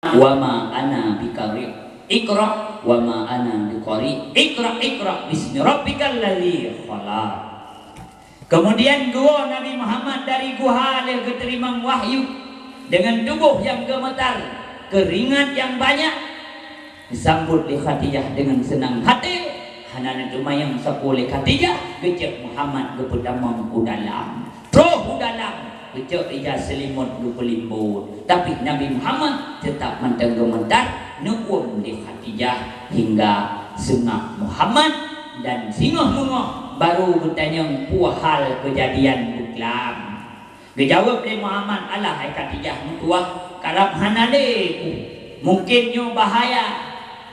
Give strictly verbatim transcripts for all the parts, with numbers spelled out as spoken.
"Wa ma ana biqari'. Iqra, wa ma ana biqari'. Iqra, iqra, bismi rabbikal ladzi khalaq." Kemudian geuwoe Nabi Muhammad dari guha lheueh geuteurimong wahyu, dengan tuboh nyang geumeutar, keuringat nyang banyak, disambot lé Khadijah dengan seunang até. Hana neuteumanyong sapeue lé Khadijah, geucok Muhammad geupeutamong u dalam. Troh u dalam, geucok ija seulimot geupeulimbot. Tapi Nabi Muhammad teutap mantong geumeutar, neuuem lé Khadijah hingga seungab Muhammad, dan singoh meungoh barô geutanyong peue hal keujadian beuklam. Geujaweueb lé Muhammad, "Alah hai Khadijah meutuwah, karab hana lé ku. Mungken nyoe bahaya.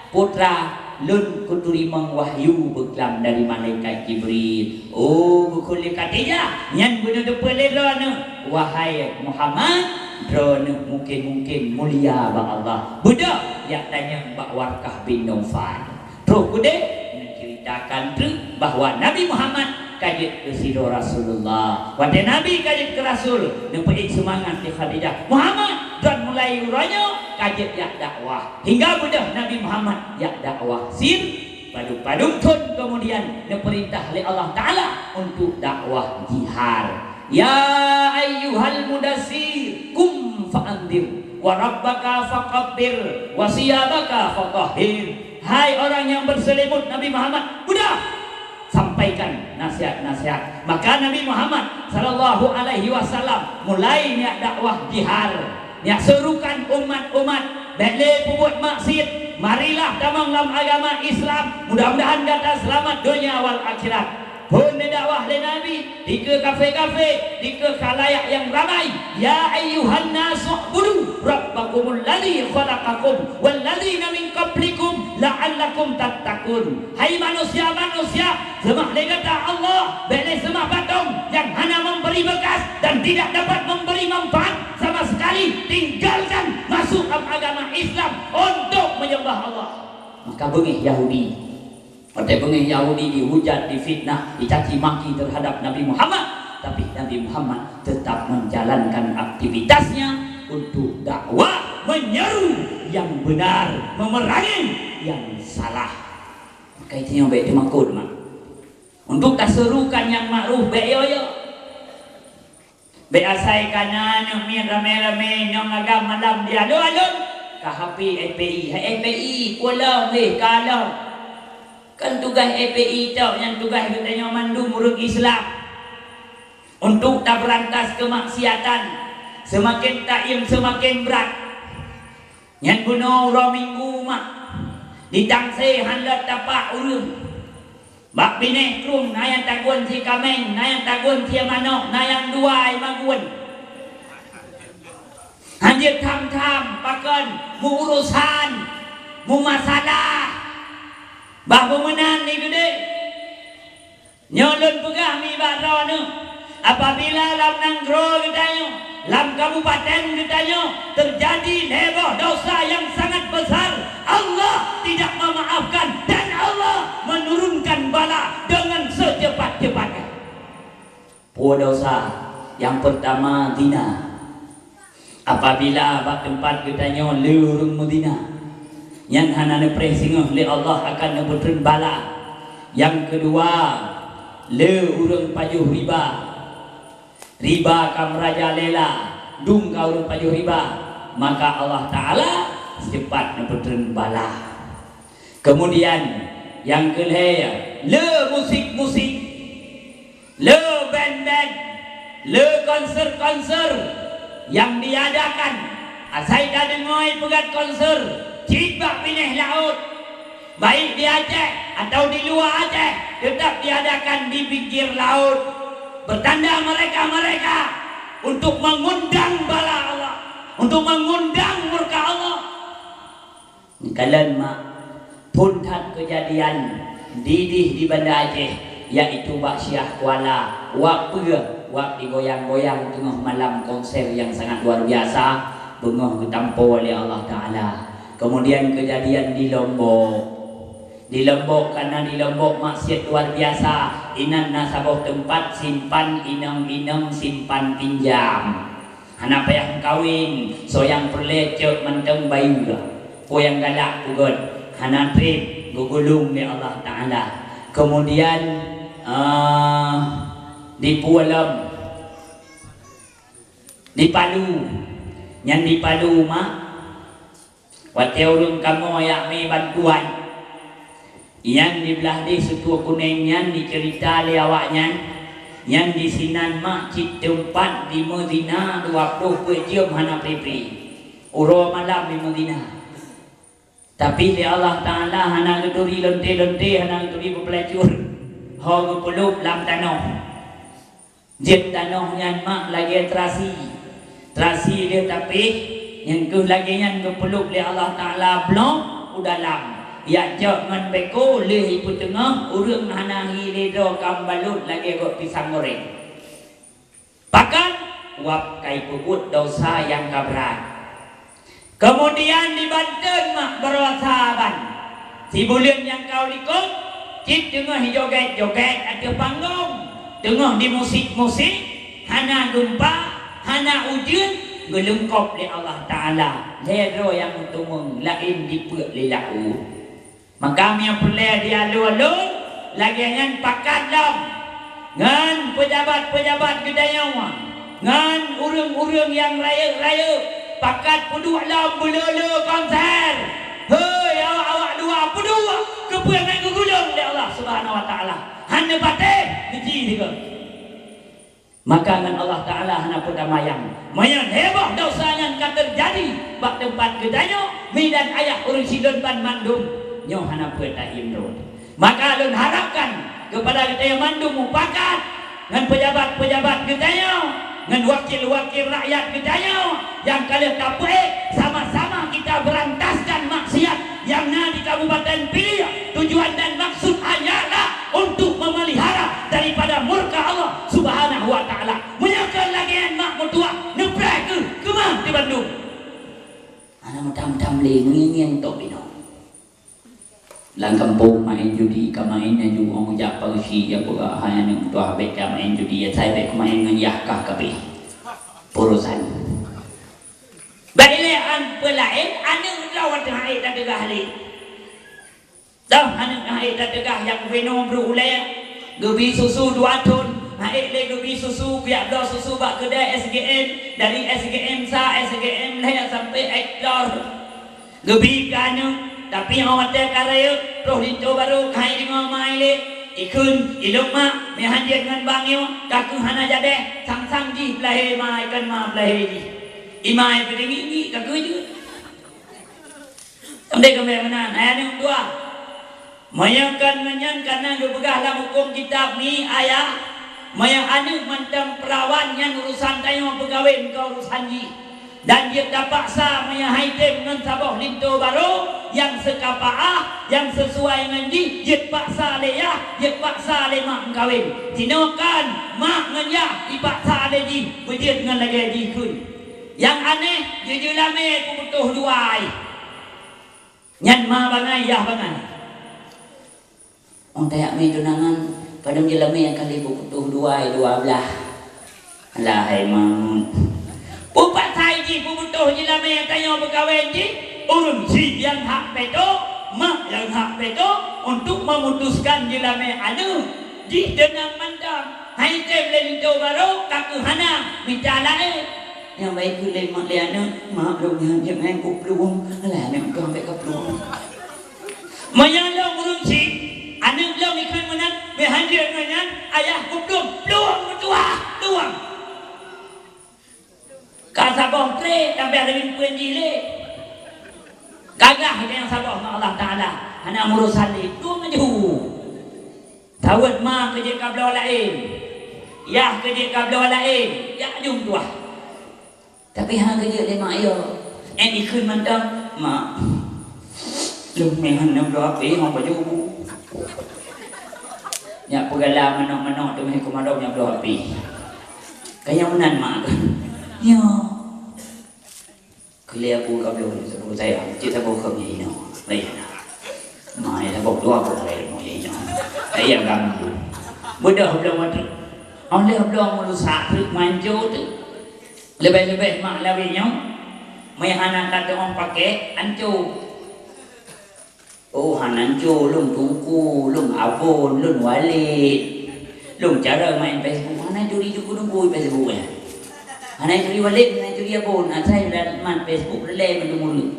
Putra lôn kuteurimong wahyu beuklam dari malaikat Jibril." Oh, geukheun lé Khadijah, nyan beuneuteupeu lé droeneuh, "Wahai Muhammad, droeneuh mungken-mungken mulia bak Allah. Beudôh jak tanyong bak Waraqah bin Naufal." Troh keudeh, neuceuritakan treuk bahwa Nabi Muhammad ka jeuet keu sidroe Rasulullah. Watée Nabi ka jeuet keu Rasul, neupeuék seumangat lé Khadijah, "Muhammad, droen mulai uroe nyoe ka jeuet jak dakwah." Hingga beudôh Nabi Muhammad jak dakwah. Sir, padum-padum thon keumudian neupeurintah lé Allah Taala untuk dakwah jihar. "Ya ayyuhal mudassir, qum fa anzir, wa rabbaka fakabbir, wa siyabaka fatahhir." Hai orang yang berselimut Nabi Muhammad, beudôh sampaikan nasihat-nasihat. Maka Nabi Muhammad sallallahu alaihi wasallam mulai niat dakwah jihar, niat seurukan umat-umat, "Bék lé peubuet maksiet, marilah tamong lam agama Islam. Mudah-mudahan gata seulamat donya wal akhirat." Phon neudakwah lé Nabi dikeue kafé-kafé, dikeue khalayak nyang ramai, "Ya ayyuhan nasu u'budu rabbakumul ladzi khalaqakum wal ladzina min qablikum la'allakum tattaqun." Hai manusia-manusia, seumah lé gata Allah, bék lé seumah patong nyang hana memberi bekas dan tidak dapat memberi manfaat sama sekali. Tinggalkan, masuk dalam agama Islam untuk menyembah Allah. Maka beungéh Yahudi. Watée beungéh Yahudi dihujat, difitnah, dicaci maki terhadap Nabi Muhammad, tapi Nabi Muhammad tetap menjalankan aktivitasnya untuk dakwah, menyeru yang benar, memerangi yang salah. Maka itu nyang bék teumakot, mak. Untuk taserukan nyang makruf bék yo-yo. Bék asai kana neumiet ramé-ramé nyang agam malam di alon-alon, ka hapé F P I. Hai F P I, pulang leh ka lom. Kan tugaih F P I tok nyang tugaih geutanyoe mandum ureuëng Islam. Untuk tabeurantas keumaksiatan, seumaken taiem seumaken brat. Nyan bunoe uroe Minggu mak, di Tangse han lôt tapak ureuëng. Bak binéh krueng na nyang tagun sie kaméng, na nyang tagun sie manok, na nyang dua i magun. Han jeuet tham-tham pakon meu-urosan, meumasalah. Bah beumeunan ni geudeh. Nyoe lôn peugah nibak droeneuh, apabila lam nanggroe geutanyoe, lam kabupaten geutanyoe teujadi lhée boh desya nyang sangat besar, Allah tidak memaafkan dan Allah menurunkan bala dengan secepat-cepatnya. Peue desya? Nyang peurtama, zina. Apabila bak teumpat geutanyoe le ureuëng meuzina, nyan hana neupreh singoh lé Allah akan neupeutreun bala. Nyang keudua, le ureuëng pajoh riba. Riba ka meurajalela, dum ka ureuëng pajoh riba, maka Allah Taala secepat neupeutreun bala. Keumudian, nyang keulhée, le musik-musik, le band-band, le konser-konser nyang diadakan. Asai tadeungoe peugét konser cit bak binéh laôt, baik di Aceh atau di luwa Aceh, teutap diadakan di pinggir laôt. Bertanda mereka-mereka untuk mengundang bala Allah, untuk mengundang murka Allah. Neukalon mak, phon that keujadian didih di Banda Aceh, yaitu bak Syiah Kuala, wak peue, wak digoyang-goyang teungoh malam konser nyang sangat luar biasa, beungoh geutampo lé Allah Taala. Keumudian keujadian di Lombok. Di Lombok, karena di Lombok maksiat luar biasa, inan na saboh teumpat simpan inong-inong simpan pinjam. Hana payah meukawen, soe nyang peureulée cok mantong bayeue. Peue nyang galak peugét, hana treb geugulong lé Allah Taala. Keumudian, eh, dipeue lom, dipalu. Nyan dipalu mak, watée ureuëng kamoe jak mé bantuan, nyang di blah deh Seutoe Kuneng nyan diceurita lé awaknyan, nyang disinan mak cit teumpat jimeuzina dua ploh peuet jeuem hana pri-pri. Uroe malam jimeuzina. Tapi lé Allah Taala hana geuturi lonte-lonte, hana geuturi beupeulacur. Ho geupeulop lam tanoh. Jeuet tanoh nyan mak lagée terasi. Terasi lheueh tapéh, nyang kheueh lagée nyan geupeulop lé Allah Taala bloe u dalam. Jak cok ngon beko lheueh ipeuteungoh, ureuëng hana hi lé droe ka meubalot lagée gok pisang goreng. Pakat, wab ka ipeubuet desya nyang ka brat. Keumudian dibanteun mak baroe saban. Sibuleuen nyang ka u likot, cit teungoh jigét-jogét ateueh panggong, teungoh dimusik-musik, hana geumpa, hana ujeuen, geuleungkop lé Allah Taala. Lhée droe nyang meuteumong, laén dipeuek lé laôt. Maka meunyoe peureulée di alon-alon, lagée nyan pakat lom ngon peujabat-peujabat geutanyoe, ngon ureuëng-ureuëng nyang rayeuk-rayeuk, pakat peuduek lom beulolo konser. Hei, awak-awak dua peuduek, keupeue ngon geugulong lé Allah Subhanahu Wa Taala. Hana patéh, beuji sigoe. Maka ngon Allah Taala hana peudamaian. Meunyoe heboh desya nyan ka teujadi bak teumpat geutanyoe, mi dan ayah ureuëng sidon banmandum, nyoe hana peue taiem rot. Maka lôn harapkan keupada geutanyoe mandum mupakat ngon peujabat-peujabat geutanyoe, ngon wakil-wakil rakyat geutanyoe, nyang ka lheueh tapeuék, sama-sama kita berantaskan maksiat nyang na di Kabupaten Pidie. Tujuan dan maksud hanyalah untuk memelihara daripada murka Allah Subhanahu wa Taala. Meunyoe kon lagée nyan mak meutuah, neupreh kheueh keumah di Bandung. Hana meutam-tam lé, meungieng-ngieng tok binoe. Lam gampông maén judi, ka maén laju, ong jak parusi, jak peugah hai aneuk meutuah, bék jak maén judi, asai bék keumaén ngon yah kah kabéh. Urosan. Bak ilée an peulaén, aneuk droe watée hana ék tateugah lé. Toh aneuk hana ék tateugah nyang binoe brôk ulée, geubi susu dua thon, hana ék lé geubi susu, geujak bloe susu bak keudée S G M, dari S G M sa, S G M lhée sampai ék lhor. Geubi keu aneuk, tapi óh watée ka rayeuk, troh linto barô keuhai deungoe ma ilée, ikheun, ilôn mak, meuhan jeuet ngon bang nyoe, ka kheueh hana jadéh, sang-sang jih peulahé ma, ikon ma peulahé jih. Ima peudeuh ngiek-ngiek ka kheueh jeuet. Teuntée keumbée meunan, hai aneuk dua. Meunyoe kon meunyan kana geupeugah lam huköm kitab mi ayah, meunyoe aneuk mantong peurawan nyan urusan tanyoe peukawen keu urusan jih. Dan jeuet tapaksa meunyoe hai tem ngon saboh linto barô nyang seukapaah, nyang sisuai ngon jih, jeuet paksa lé yah, jeuet paksa lé mak meukawen. Jinoe kan mak ngon yah ipaksa lé jih beujeuet ngon lagée jih kheun. Nyang aneh, jeulamé peubutoh dua ai. Nyan ma bangai, yah bangai. Ong tajak mé tunangan, padum jeulamé nyang kali peubutoh dua ai dua blah. Alah hai mangut. Peue pasai jih peubutoh jeulamé tanyoe peukawen jih, ureuëng syiek nyang hak peutôk, mak nyang hak peutôk untuk memutuskan jeulamé aneuk jih teunang mantong. Hai tem lé linto barô ka kheueh hana mita laén. Nyang baik keu lé mak lé aneuk, mak lôn nyan jeuet ngon kuplueng, alah aneuk kong bék kaplueng. Meunyoe lôn ureuëng syiek, aneuk lôn ikheun meunan, meuhan jeuet ngon nyan, ayah kuplueng, plueng meutuah, plueng. Ka saboh tré, tapi ada mimpeuen jih lé. Gagah nyang saboh ngon Allah Taala, hana urusan lé, plueng laju. Tawet ma keu jeuet ka bloe laén, yah keu jeuet ka bloe laén, jak jum tuah. Tapi hana keu jeuet lé mak yo. Én ikheun mantong, "Mak, lôn meuhan nyoe bloe api ngon baju bu." Nyak peugala manok-manok teumé keumadong nyak bloe api. Kaya meunan mak keu. Nyo. Keu lé aku ka bloe, aku sayang, cit saboh keu nyan inoe. Layan. Ma ya saboh dua aku layan mo ya inoe. Layan kamu. Beudôh bloe mati. Oleh bloe meulusak tu manjo tu. Leubeh-leubeh mak lawét nyoe, meunyo hana ka teu'oh pakék, anco. Oh, hana anco, lôn teungku, lôn abon, lôn walét. Lôn cara main Facebook, hana turi teungku-teungku Facebook nyan. Hana turi walét, hana turi abon, asai lam main Facebook lé mandum ureueng.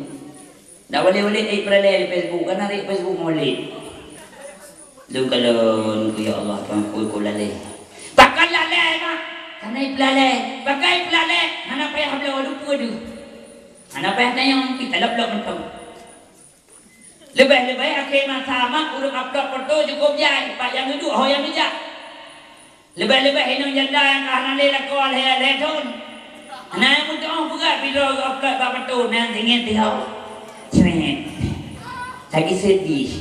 Dak walét-walét, eh, peulalé di Facebook, kan narék Facebook meuwalét. Lôn kalon keu, "Ya Allah, Tuhanku, kok lalé." Pakon lalé, mak? Hana peulalé. Pakon peulalé? Hana payah bloe, lupa deuh. Hana payah tanyong, kita lop-lop mantong. Leubeh-leubeh akhé masa, mak, ureueng upload foto cukup jai, pat nyang geuduek ho nyang geujak. Leubeh-leubeh inong janda nyang ka hana lé lakoe lhèe, lhèe thon. Na nyang meutu'oh peugah pidroe geuh ka bak bato, na nyang teungeut teuhah. Cret. Lagi seudeh.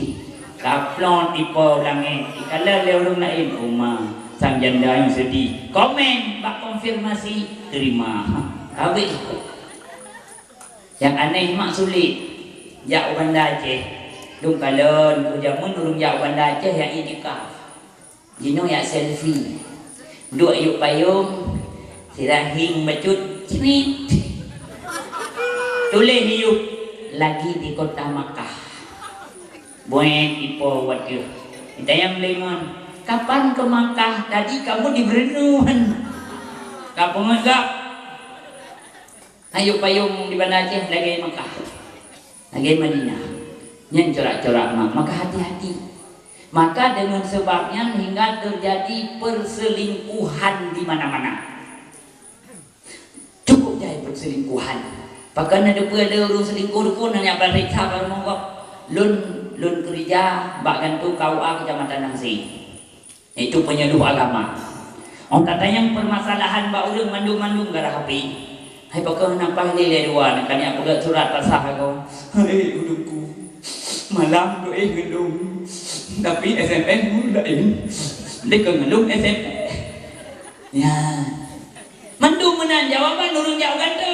Kaplong ipo u langét. Ikalon lé ureueng laén, "Oma, sang janda nyang seudeh." Komen bak konfirmasi, "Terima." Habéh. Nyang aneh mak sulet. Jak u Banda Aceh. Lôn kalon, keu jameun ureueng jak u Banda Aceh jak iktikaf. Jinoe jak selfie. Duek yub payong, sira hieng bacut, crit. Tuléh yub, "Lagi di kota Makkah." Buet ipo wateuh. Ditanyong lé imum, "Kapan ke Makkah? Tadi kamu di Brunei." Ka peungeut gop. Yub payong di Banda Aceh lagèe Makkah, lagèe Madinah. Nyan corak-corak mak, maka hati-hati. Maka deungon seubab nyan hingga teujadi peuselingkuhan di mana-mana. Cukup jai peuselingkuhan. Pakon na teupeue lé ureueng selingkuh dukon, na nyak pareksa bak rumoh gob. Lôn, lôn keurija bak kantô K U A Keucamatan Langse. Itu penyuluh agama. Ong katanyong permasalahan bak ureueng mandum-mandum gara H P. Hai pakon na paih lé lé dua na kaniyak peugah surat pasah agoe. Hai ulungku, malam doe ngeulung, tapi S M S mu laén. Deka ngeulung S M S. Ya. Mandum meunan jawaban ureueng jak u kantô.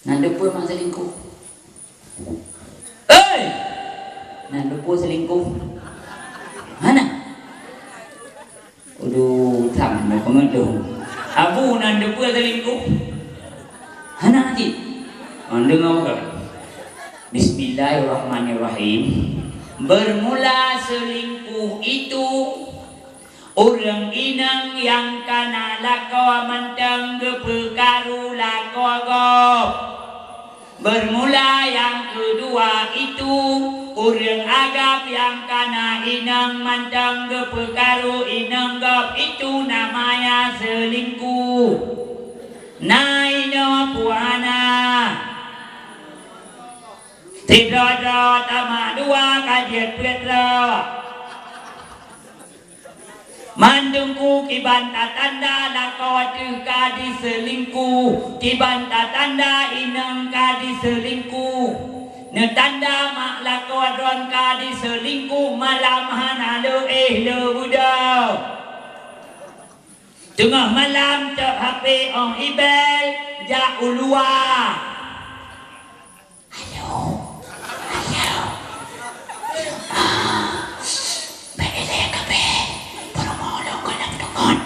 Nan deupeu mak selingkuh. Hei! Nan deupeu selingkuh. Hana? Uduh, tam, mau pengeudong. Abu nan deupeu selingkuh. Hana cit. Oh, dengar bukan? Bismillahirrahmanirrahim. Bermula selingkuh itu, ureueng inong nyang kana lakoe mantong geupeukaru lakoe gob. Bermula nyang keudua itu, ureueng agam nyang kana inong mantong geupeukaru inong gob, itu namanya selingkuh. Na inoe puana. Sidroe-droe tamah dua ka jeuet peuet droe. Mandum ku kiban tatanda lakoe teuh ka diselingkuh, kiban tatanda inong ka diselingkuh. Neutanda mak lakoe droen ka diselingkuh, malam hana leuéh leubeudôh. Teungoh malam cok H P ong ibel jak u luwa. Ayo, ayo. Ah, bèk ilèe kabeh. Peurumoh lôn gohlom deungon.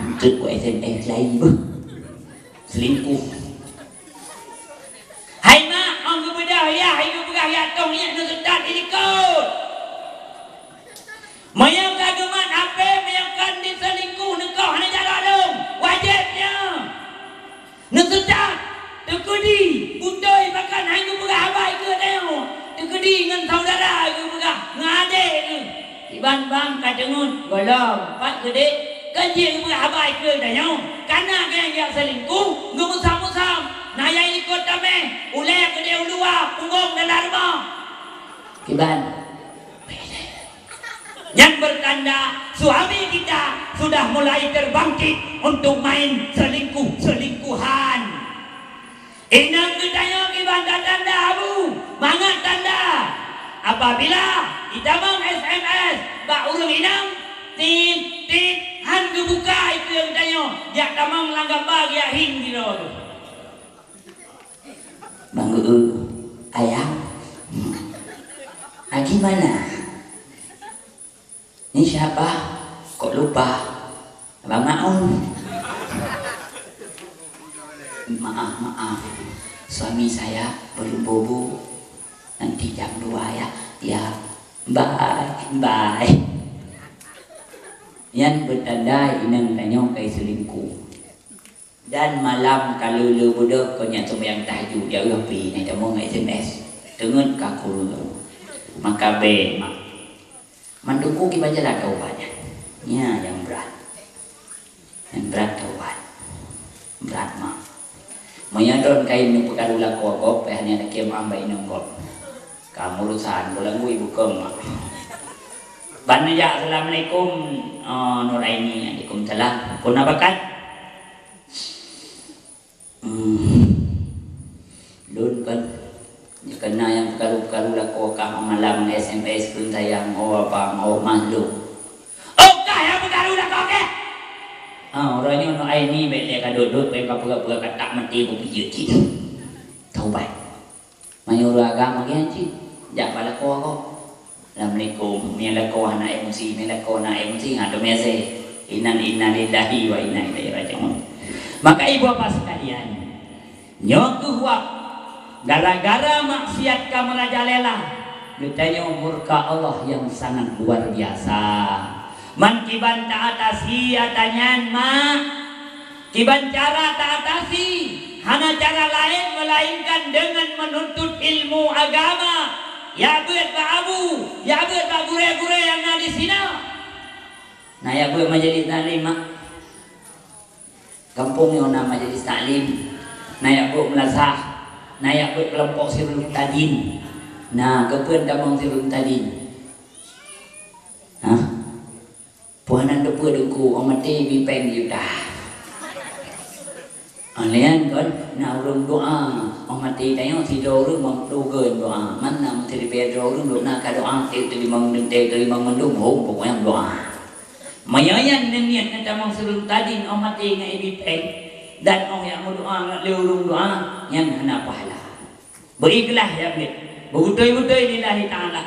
Eunteuk ku S M S laén beuh. Selingkuh. Hai mak, ong geubeudôh yah, hai geupeugah yah tong nyak neuseutôt di likot. Meunyoe ka geumat H P, meunyoe kon diselingkuh neukoh hana jaroe lôn, wajéb nyoe. Neuseutôt, teukeudi, beutôi pakon hai geupeugah haba ikeue tanyoe, teukeudi ngon saudara geupeugah, ngon adék geuh. Iban bang ka deungon, gohlom, pat keudéh, kan jeuet geupeugah haba ikeue tanyoe, kana geuh jak selingkuh, geumeusom-meusom, na nyang ikot tameh, ulèe keudéh u luwa, punggong dalam rumoh. Kiban. Nyan bertanda suami kita sudah mulai terbangkit untuk main selingkuh-selingkuhan. Inong geutanyoe kiban tatanda abu, mangat tanda. Apabila itamong S M S bak ureueng inong, tit, tit, han geubuka ikeue geutanyoe, jak tamong lam gamba geujak hieng sidroe teuh. Bang Uu, ayah, Haji mana? Ni siapa? Kok lupa? Abang Maun. Maaf, suami saya belum bobo. Nanti jam dua ya. Ya, bye, bye. Nyan beutanda inong tanyoe kai selingkuh. Dan malam ka lheueh-lheueh beudôh kon nyak seumayang tahajud, ya Allah pi, na tamong S M S. Teungeut ka kureueng. Maka bèk mak. Mandum ku kiban jalan taubat nyan. Nya nyang brat. Nyang brat taubat. Brat mak. Meunyoe droen kayém neupeukaru lakoe gob, payah nyan lakèe meu'ah bak inong gob. Ka meurusan, bulan bui bukon mak. Ban neujak, "Assalamualaikum, eh, Nur Aini." "Waalaikumsalam. Peue na bakat?" Hmm. Lôn kan, nyoe keunan nyang peukaru-peukaru lakoe kah malam S M S kheun sayang, oh apa, oh makhluk. Oh kah nyang peukaru lakoe kah? Ah, uroe nyoe Nur Aini bèk lé ka dot-dot, bèk ka peugah-peugah ka tak meuti beupijeut cit. Taubat. Meunyoe ureueng agam lagèe nyan cit, jak bak lakoe kah. Assalamualaikum. Mie lakoe hana emosi, mie lakoe hana emosi, ha, teumè se. Inna, inna lillahi wa inna ilaihi raji'un. Maka ibu bapak sekalian, nyoe keuh wak gara-gara maksiat ka merajalela, geutanyoe murka Allah nyang sangat luar biasa. Man kiban ta atasi ata nyan, mak. Kiban cara ta atasi, hana cara laén meulainkan deungon meununtut ilmu agama. Jak beuet bak abu, jak beuet bak gurèe-gurèe nyang na disinoe. Na jak beuet majelis taklim, mak. Gampông nyoe na majelis taklim, na jak beuet meulasah, na jak beuet keulompok Sirul Muhtadin. Na keupeue tamong Sirul Muhtadin? Hah? Peue hana teupeue Teungku, oh maté bi péng juta. Ah, lé nyan kon, na ureueng doa, oh maté tanyoe sidroe ureueng meutugeuen doa. Man na meusiribèe droe ureueng dum na ka doa, teurimong, teurimong mandum, hom pokoknya doa. Meunyoe nyan neuniet na tamong Sirul Muhtadin, oh maté ngon ibi péng, dan oh nyang meudoa lé ureueng doa, nyan hana pahala. Beuikhlaih ya beuet, beubeutôi-beutôi lillahi ta'ala.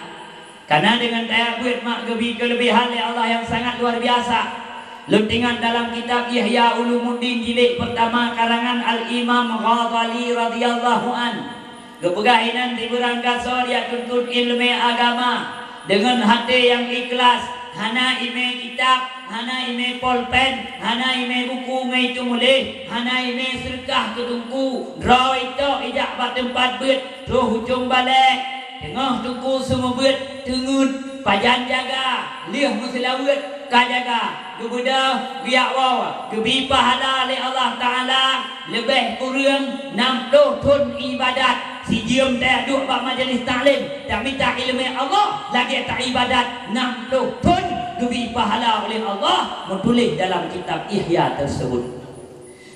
Karena deungon tajak beuet mak geubi keuleubehan lé Allah nyang sangat luar biasa. Lôn teuingat dalam kitab Ihya Ulumuddin jilid pertama karangan Al-Imam Ghazali radhiyallahu an. Geupeugah inan sibeurangkasoe jak tuntut ileumèe agama deungon haté nyang ikhlas, hana imè kitab, hana imè polpen, hana imè buku ngon teumuléh, hana imè seudeukah keu teungku, droe itok ijak bak teumpat beuet, troh ujong balèe, teungoh teungku seumeubeuet, teungeut, pajan jaga, lheueh meuseulaweuet ka jaga, geubeudôh, geujak woe, geubi pahala lé Allah Ta'ala leubeh kureueng nam ploh thon ibadat. Sijeuem tajak duek bak majelis taklim, tamita ileumèe Allah lagèe taibadat nam ploh thon, geubi pahala uleh Allah, meutuléh dalam kitab Ihya teuseubut.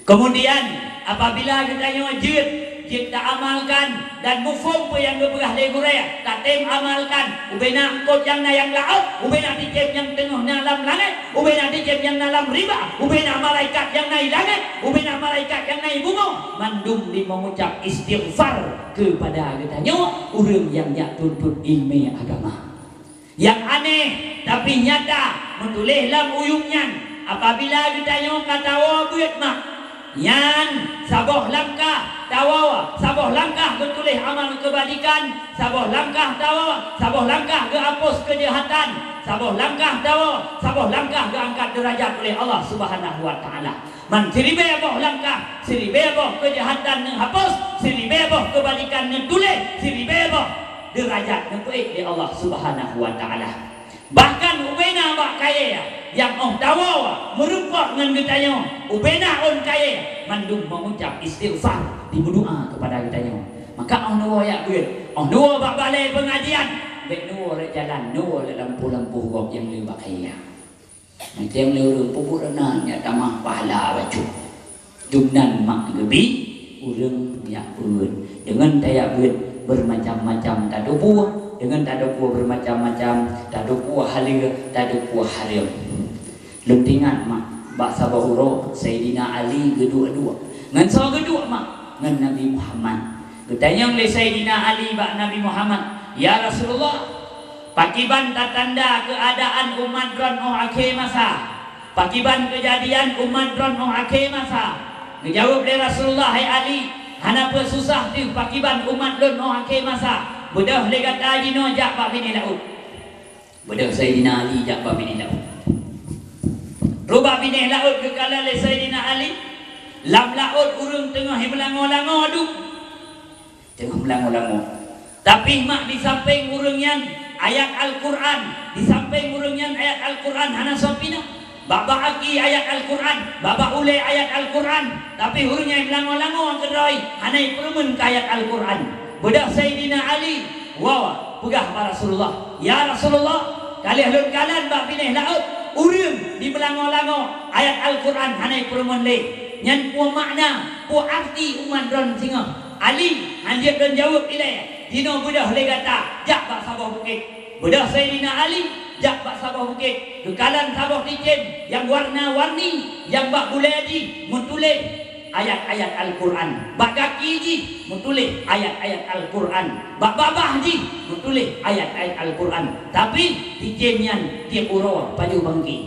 Keumudian, apabila geutanyoe jeuet, jeuet taamalkan dan muphom peue nyang geupeugah lé gurèe, tatem amalkan, ubena eungkôt nyang na nyang laôt, ubena ticém nyang teungoh na lam langèt, ubena ticém nyang na lam riba, ubena malaikat nyang na i langèt, ubena malaikat nyang na i bumoe, mandum jimeungucap istighfar keupada geutanyoe ureueng nyang jak tuntut ileumèe agama. Nyang aneh, tapi nyata, meutuléh lam uyueb nyan, apabila geutanyoe ka tawoe beuet mak, nyan saboh langkah tawoe, saboh langkah geutuléh amal keubaikan, saboh langkah tawoe, saboh langkah geuhapus keujahatan, saboh langkah tawoe, saboh langkah geuangkat deurajat uleh Allah Subhanahu wa Ta'ala. Man siribèe boh langkah, siribèe boh keujahatan neuhapus, siribèe boh keubaikan neutuléh, siribèe boh deurajat neupeuék lé Allah Subhanahu wa Ta'ala. Bahkan ubena bak kayèe nyang óh tawoe meurumpok ngon geutanyoe, ubena ôn kayèe mandum meuucap istighfar, jimeudoa keupada geutanyoe. Maka óh neuwoe jak beuet, óh neuwoe bak balèe peungajian, bèk neuwoe rot jalan, neuwoe lam lampôh-lampôh gob nyang le bak kayèe. Mantong lé ureueng peubuet na nyak tamah pahala bacut. Dum nan mak geubi ureueng jak beuet. Deungon tajak beuet beumacam-macam tateupeue, deungon tateupeue beumacam-macam, tateupeue haleue, tateupeue hareuem. Lôn teuingat mak, bak saboh uroe Saidina Ali geuduek-duek. Ngon soe geuduek mak? Ngon Nabi Muhammad. Geutanyong lé Saidina Ali bak Nabi Muhammad, "Ya Rasulullah, pakiban tatanda keuadaan umat droen óh akhé masa? Pakiban keujadian umat droen óh akhé masa?" Geujaweueb lé Rasulullah, "Hai Ali, Hana peususah teuh pakiban umat lôn 'oh akhé masa. Beudôh lé gata jinoe jak bak binéh laôt. Beudôh Saidina Ali jak bak binéh laôt. Trôk bak binéh laôt geukalon lé Saidina Ali, lam laôt ureuëng teungoh meulango-lango duek. Teungoh meulango-lango. Tapi mak di sampéng ureuëng nyan ayat Al-Qur'an, di sampéng ureuëng nyan ayat Al-Qur'an hana soe pih na. Bak-bak aki ayat Al-Qur'an, bak-bak ulée ayat Al-Qur'an, tapi ureuëng nyang meulango-lango keudroe hana jipeureumeun keu ayat Al-Qur'an. Beudôh Saidina Ali, woe, peugah bak Rasulullah, "Ya Rasulullah, ka lheueh lôn kalon bak binéh laôt, ureuëng di meulango-lango ayat Al-Qur'an hana jipeureumeun lé. Nyan peue makna, peue arti umat droen singoh?" "Ali, hanjeuet lôn jaweueb ilée, jinoe beudôh lé gata jak bak saboh bukét." Beudôh Saidina Ali jak bak saboh bukét, geukalon saboh cicém nyang warna-warni, nyang bak bulée jih meutuléh ayat-ayat Al-Qur'an, bak gaki jih meutuléh ayat-ayat Al-Qur'an, bak babah jih meutuléh ayat-ayat Al-Qur'an. Tapi cicém nyan tieb uroe pajoh bangké.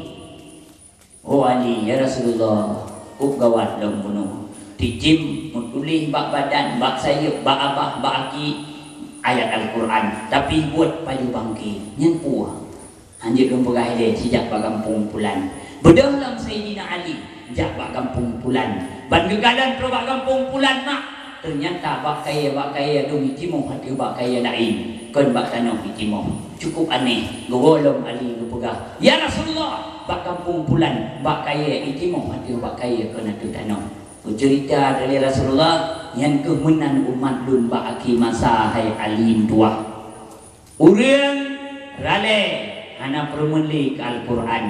"Oh Ali, ya Rasulullah, kok gawat lom bunoe. Cicém meutuléh bak badan, bak sayeuep, bak abah, bak aki ayat Al-Qur'an, tapi buet pajoh bangké. Nyan peue?" "Hanjeuet lôn peugah ilée, sijak bak gampông pulan." Beudôh lom Saidina Ali jak bak gampông pulan. Ban geukalon trôk bak gampông pulan mak, teunyata bak kayée-bak kayée dum jitimoh ateueh bak kayée laén, kon bak tanoh jitimoh. Cukup aneh, geuwoe lom Ali geupeugah, "Ya Rasulullah, bak gampông pulan, bak kayée jitimoh ateueh bak kayée kon ateueh tanoh." Geuceurita lé Rasulullah, "Nyan kheueh meunan umat lôn bak akhé masa, hai Ali meutuwah. Ureuëng ralée hana peureumeun lé keu Al-Qur'an.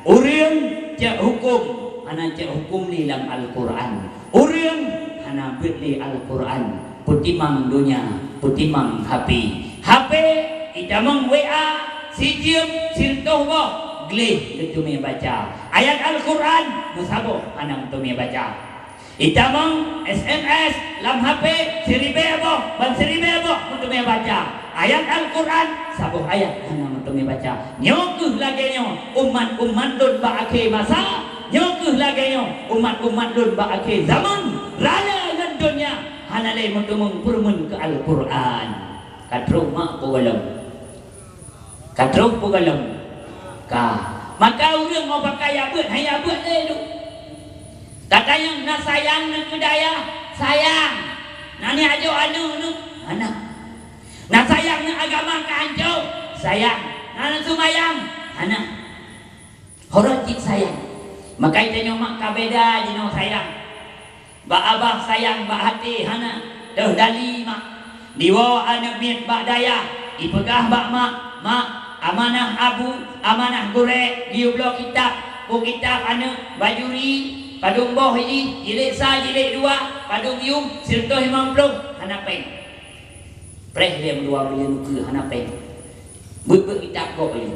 Ureuëng cok huköm hana cok huköm lé lam Al-Qur'an. Ureuëng hana beuet lé Al-Qur'an. Peutimang donya, peutimang H P. H P itamong W A, sijeuem sireutôh boh, gleh geuteumé baca. Ayat Al-Qur'an meusaboh hana geuteumé baca. Itamong S M S lam H P siribée boh, ban siribée boh meuteumé baca. Ayat Al-Qur'an saboh ayat hana meuteumé baca. Nyoe kheueh lagée nyoe umat-umat lôn bak akhé masa. Nyoe kheueh lagée nyoe umat-umat lôn bak akhé zaman. Raya ngon donya hana lé meuteumong peureumeun keu Al-Qur'an." Ka trôk mak peue gohlom? Ka trôk peue gohlom? Ka. Maka ureuëng mau pakai abeuet, hai abeuet lé duek. Tatanyong na sayang ngon keu dayah, sayang. Na neujok aneuëk, aneuëk, hana. Na sayang ngon agama ka hanco, sayang. Na neuseumayang, hana. Horot cit sayang. Maka tanyoe mak ka beda jinoe sayang. Bak abah sayang bak até hana, teuh dali mak. Diwoe aneuëk miet bak dayah, ipeugah bak mak, "Mak, amanah abu, amanah gurée, geuyue bloe kitab, peue kitab aneuëk, bajuri, padub boh jih, jilid sa, jilid dua, padub yuem, sireutôh limong ploh, hana péng." Preh lé meudua buleuen ukeue hana péng. Beuet-beuet kitab gob lé.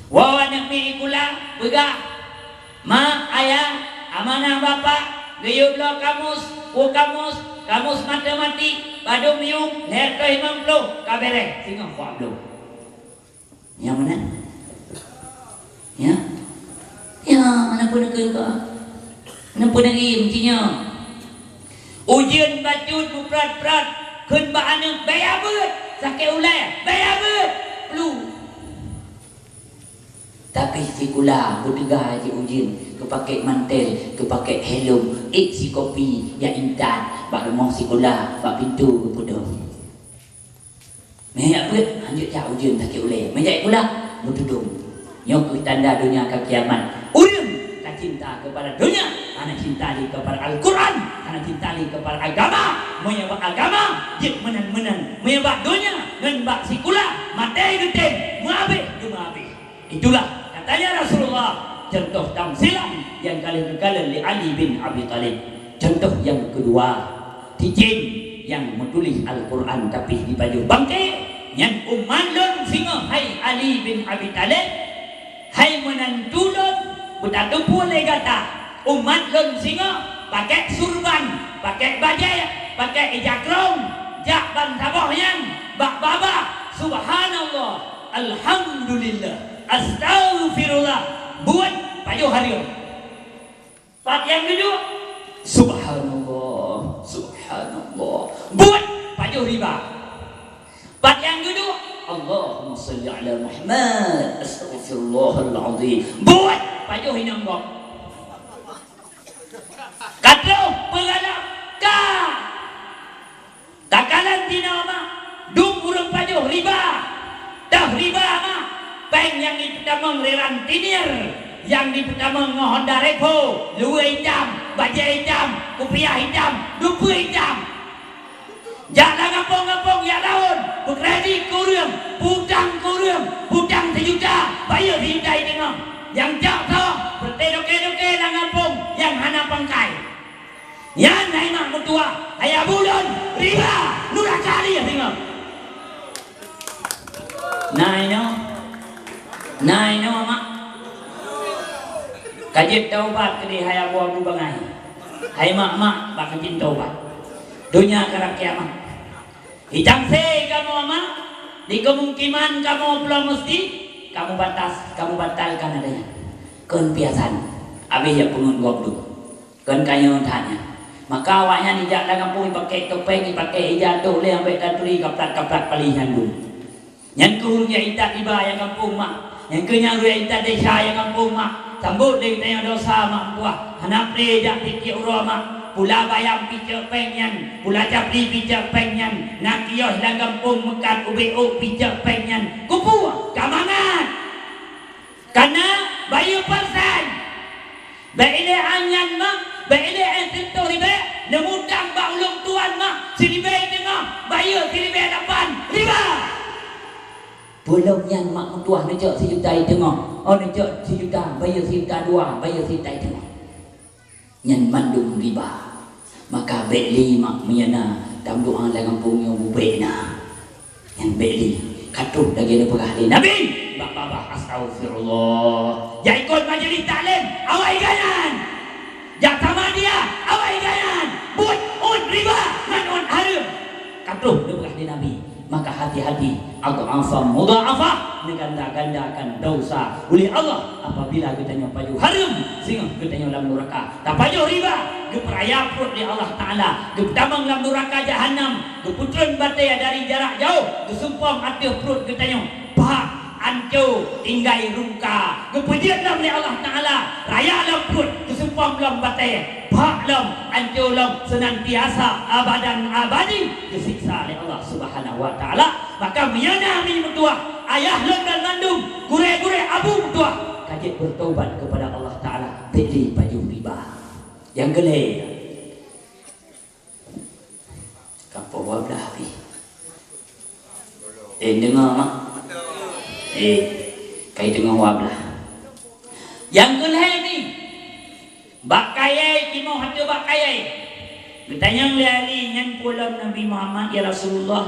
Woe aneuëk miet sikula, peugah, "Mak, ayah, amanah bapak, geuyue bloe kamus, peue kamus, kamus matematik, padub yuem, lhée reutôh limong ploh, ka béréh, singoh kuak bloe." Nyang meunan? Ya? Ya, na peue neukheun ka? Na peue neugiem ci nyoe? Ujeuen bacut meuprot-prot, kheun bak aneuëk, "Baya beuet!" Sakét ulée, "Baya beuet!" Plu. Tapi sikula beuteuga jih ujeuen, geupakée mantel, geupakée helom, ék si kopi jak intat bak rumoh sikula, bak pintoe geupeudong. Meuhai jak beuet, hanjeuet jak ujeuen sakét ulée. Meuhai jak sikula, meutudong. Nyoe kheueh tanda donya ka kiamat. Ureuëng ka cinta keupada donya, hana cinta lé keupada Al-Qur'an, hana cinta lé keupada agama. Meunyoe bak agama, jeuet meunan-meunan. Meunyoe bak donya ngon bak sikula, maté geutem, meuhabéh geumeuhabéh. Itulah katanya Rasulullah, contoh tamsilan nyang ka lheueh geukalon lé Ali bin Abi Thalib. Contoh nyang keudua, cicém nyang meutuléh Al-Qur'an tapi jipajoh bangké, nyan umat lôn singoh, hai Ali bin Abi Thalib, hai meunantu lôn, beutateupeue lé gata, umat lôn singoh pakèk surban, pakèk bajèe, pakèk ija krông, jak ban saboh nyan bak babah, subhanallah, alhamdulillah, astaghfirullah, buet pajoh hareuem. Pat nyang keudua, subhanallah, subhanallah. pajoh riba. Pat nyang geuduek, Allahumma shalli ala Muhammad, astaghfirullahalazim. Buet pajoh inong gob. Ka troh peugalak ka. Takalon dinoe mak, dum ureuëng pajoh riba. Dah riba mak, péng nyang jipeutamong lé rentenir, nyang jipeutamong ngon Honda Revo, luweue itam, bajée itam, kupiah itam, dupeue itam. Jak lam gampông-gampông jak laôn, peukredit keu ureuëng, peutang keu ureuëng, peutang sijuta, bayeue sijuta i teungoh. Nyang jak soe, peureté dokée-dokée lam gampông nyang hana pangkai. Nyan hai mak meutuwah, hai abu lôn, riba, nuraka lé singoh. Na inoe, na inoe mak. Ka jeuet taubat keudeh hai abu-abu bangai. Hai mak-mak, bak keucin taubat. Donya karab kiamat. Itam se kamoe mak, di keumungkiman kamoe pulang meusti, kamoe batas, kamoe batalkan adanya. Kon piasan, abéh jak peungon gob dum. Kon kayong that nyan. Maka awaknyan ijak lam gampông ipakée topeng, ipakée ija tok lé ambék taturi kaplat-kaplat palih nyan dum. Nyan keuh ureuëng nyang intat iba nyang gampông mak. Nyan keuh nyang ureuëng nyang intat desya nyang gampông mak. Sambot lé geutanyoe desya mak meutuwah. Hana pré jak picék uroe mak. Pula bayam picék péng nyan, pula capli picék péng nyan. Na kios lam gampông meukat ubé ôk picék péng nyan. Keupeue? Ka mangat. Kana bayeue persen. Bék ilée anyan mak, bék ilée éh sintoh ribée, neumutang bak ulôn tuan mak, siribée teungoh, bayeue siribée lapan, riba. Peulom nyan mak meutuwah neucok sijuta i teungoh, oh neucok sijuta, bayeue sijuta dua, bayeue sijuta i teungoh. Nyan mandum riba. Maka bék lé mak meunyo na tameudoá lam gampông nyoe bubék na. Nyan bék lé. Ka troh lagée neupeugah lé Nabi bak babah, astaghfirullah. Jak ikot majlis taklim, awai ganyan. Jak samadiyah, awai ganyan. Buet ôn riba ngon ôn hareuem. Ka troh neupeugah lé Nabi. Maka hati-hati, adh'afan mudha'afah, neuganda-gandakan desya uleh Allah apabila geutanyoe pajoh hareuem singoh geutanyoe lam nuraka. Tapajoh riba, geupeuraya pruet lé Allah Taala, geupeutamong lam nuraka jahanam, geupeutreun batée dari jarak jauh, geusumpom ateueh pruet geutanyoe, bhak anco tinggai rungka, geupeujeuet lom lé Allah Taala, raya lom pruet, geusumpom lom batée, bhak lom, anco lom, seunantiasa abadan abadi geusiksa lé Allah Subhanahu wa Taala. Maka meunyo na mi meutuwah, ayah lôn dan mandum, gurée-gurée abu meutuwah, ka jeuet beutaubat keupada Allah Taala, bék lé pajoh riba. Nyang keulhée, ka poh dua blah pih. Eh, deungoe mak. Eh, kai deungoe dua blah. Nyang keulhée ni, bak kayée timoh ateueh bak kayée. Geutanyong lé Ali, "Nyan peue lom Nabi Muhammad, ya Rasulullah,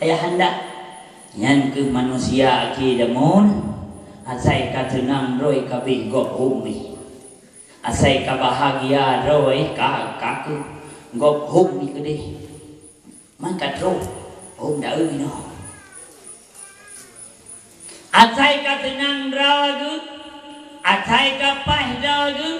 Ayahanda?" "Nyan keuh manusia akhé zamon, asai ka seunang droe ka abéh gob hom jih. Asai ka bahagia droe ka, ka keuh gob hom jih keudeh." Man ka troh, hom daeu inoe. Asai ka seunang droe geuh, asai ka paih droe geuh,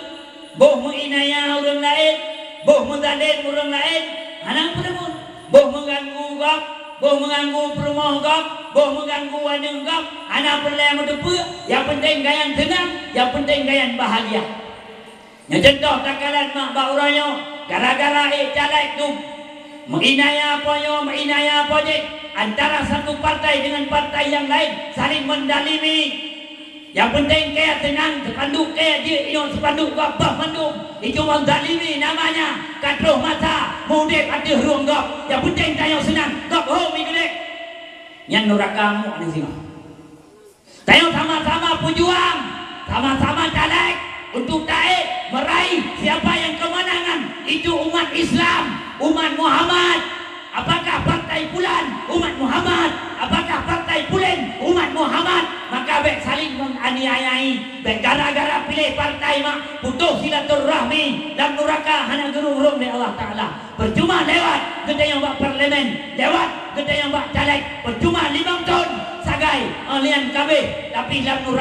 boh meuinaya ureuëng laén, boh meuzalem ureuëng laén, hana peureulée. Boh meuganggu gob, boh meuganggu peurumoh gob, boh meuganggu aneuk gob, hana peureulée meuteupeue, nyang peunteng gayan seunang, nyang peunteng gayan bahagia. Nyoe cuntoh takalon mak bak uroe nyoe, gara-gara ék caleg dum. Meuinaya po nyoe, meuinaya po jih, antara satu partai dengan partai yang lain saling mendalimi. Nyang peunteng keu seunang, seupanduk keu jih, inoe seupanduk gob bah mandum. Itu menzalimi namanya, ka troh masa, mudeb ateueh rueng gob. Nyang peunteng tanyoe seunang, gob hom i keudeh. Nyan nuraka muk ni singoh. Tanyoe sama-sama peujuang, sama-sama caleg untuk taék meraih siapa yang kemenangan, itu umat Islam, umat Muhammad. Apakah partai pulan umat Muhammad? Apakah partai pulen umat Muhammad? Maka bék saling menganiayai, bék gara-gara piléh partai mak putôh silaturahmi, lam nuraka hana geurung-rung lé Allah Taala. Percuma lewat geutanyoe bak parlemen, lewat geutanyoe bak caleg, percuma limong thon sagai, eh, lian kabeh, tapi lam nuraka